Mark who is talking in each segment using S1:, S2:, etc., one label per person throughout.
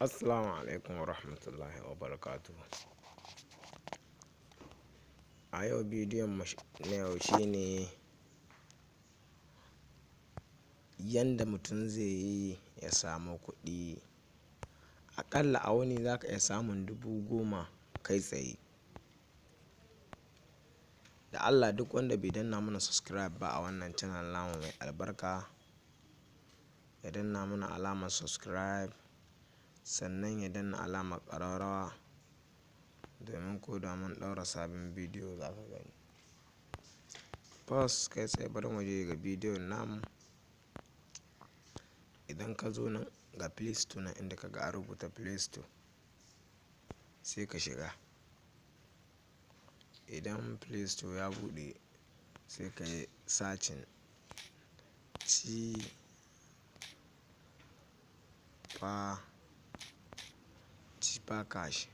S1: Assalamu alaikum wa rahmatullahi wa barakatuh. A yau bidiyon mu na yau shine yanda mutum zai yi ya samu kuɗi. Aƙalla a wuni za ka iya samun 10,000 kai tsaye. Da Allah duk wanda bai danna mana subscribe ba a wannan channel namu mai albarka, ya danna mana alamar subscribe, sannan ya danna alamar ƙararrawa domin ko da mun ɗaura sabon bidiyo za ka gani. First, kai tsaye bari mu je ga bidiyon namu. Idan ka zo nan ga Play Store nan, inda ka ga an rubuta Play Store, sai ka shiga. Idan Play Store ya buɗe, sai ka yi searching Chipper Cash.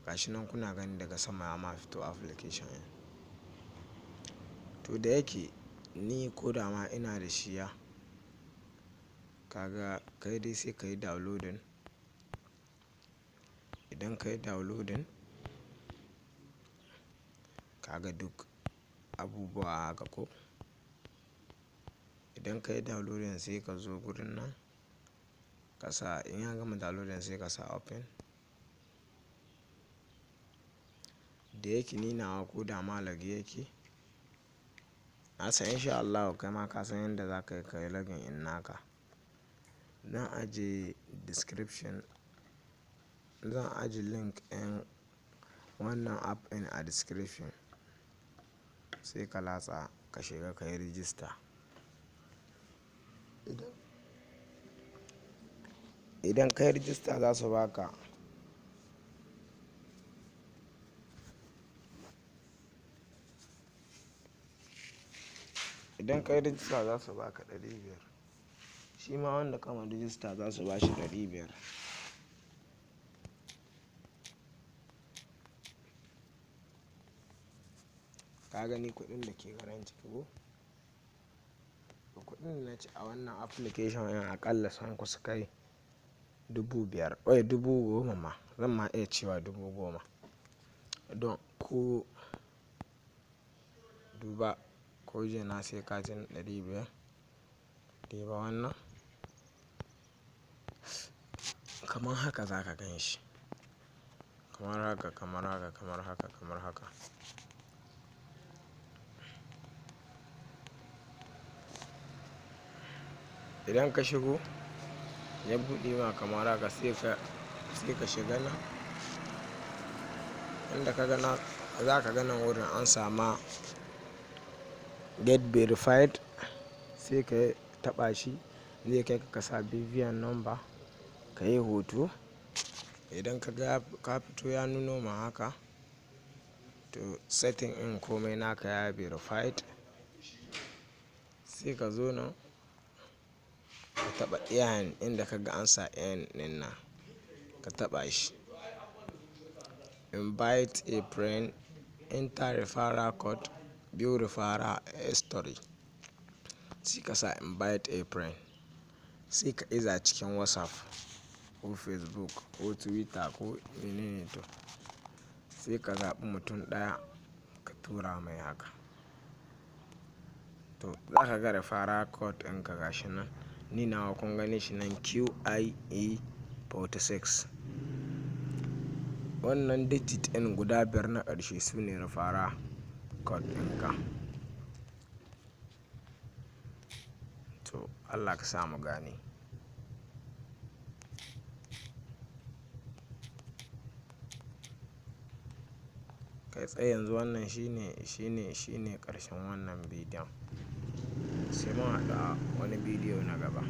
S1: Gashi nan kuna gani daga sama ya ma fito application ɗin. To, da yake ni ko da ma ina da shi ya, kaga kai dai sai ka yi downloading. Idan ka yi downloading, kaga duk abubuwa haka ko. Idan ka yi downloading, sai ka zo gurin nan ka sa, in ya gama downloading sai ka sa open. Da yake ni nawa ko da ma lage yake. Na san in sha Allahu kai ma ka san yadda za ka yi, ka yi login in naka. Zan ajiye description, zan ajiye link ɗin wannan app ɗin a description. Sai ka latsa ka shiga ka yi register. Idan ka yi register za su baka Idan ka yi register za su baka 500. Shi ma wanda ka ma register za su ba shi 500. Ka gani kuɗin da ke garan ciki ko? Kuɗin da na ci a wannan application ɗin aƙalla sun kusa kai 5,000, oi, 10,000 ma. Zan ma iya cewa 10,000. Don ko duba ko jiya na sayi katin 500. Diba wannan. Kamar haka za ka gan shi. Kamar haka, kamar haka, kamar haka, kamar haka. Idan ka shigo, ya buɗe ma kamar haka, sai ka shiga nan. Inda ka ga nan, za ka ga nan wurin an sama get verified, sai ka taɓa shi. Zai kai ka ka sa BVN number, ka yi hoto. Idan ka ga ka fito ya nuno ma haka, to setting ɗin komai naka ya verified. Sai ka zo nan ka taɓa earn, inda ka ga an sa earn ɗin nan, ka taɓa shi. Invite a friend, enter referral code, view referral history. Sai ka sa invite a friend. Sai ka iza cikin WhatsApp ko Facebook ko Twitter ko menene to. Sai ka zaɓi mutum ɗaya ka tura mai haka. To, za ka ga referral code ɗinka gashi nan. Ni nawa kun gani shi nan QIE 46. Wannan digit ɗin guda biyar na ƙarshe su ne referral code ɗinka. To, Allah ka sa mu gane. Kai tsaye yanzu wannan shine ƙarshen wannan bidiyon. Sai mun haɗu a wani bidiyo na gaba.